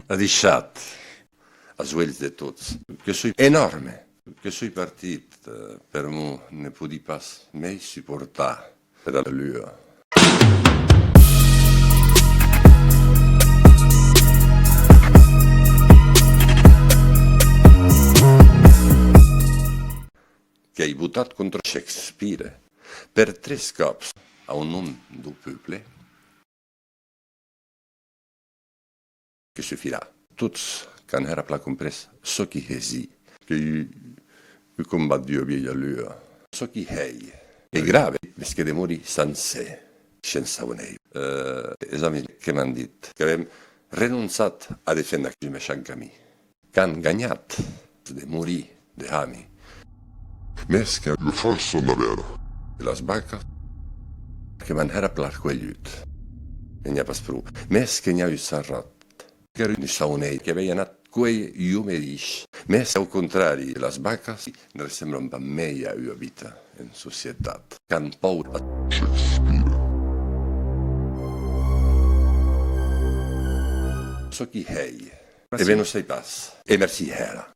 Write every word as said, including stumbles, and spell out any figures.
Adishatz, als uelhs de tots, que soi enòrme, que soi partit, eh, per'mor ne podi pas mei suportar era lua. Qu'èi votat contra Shakespeare per tres còps au nom deu pòble. Que sufirà. Tots qu'an hèra plan comprés çò qui hesi. Qu'ei un, un combat d'ua vielha lua. Çò qui hèi ei grave, mès que demori sancer, shens saunei. Eh, es amis que m'an dit qu'avem renonçat a defénder aqueth mechant camin. Qu'an ganhat de morir de hami. Mès que ua falsa navèra. E las vacas que m'an hèra plan arcuelhut. E n'i a pas pro. Mès que n'i a un sarrat. Qu'èra un saunei, qu'avèi anat cuélher jo medish. Mès, au contrari, las vacas ne ressemblan pas mei a ua vita en societat. Qu'an paur a Shakespeare. Çò qui hèi. E ben, non sai pas. E merci hèra.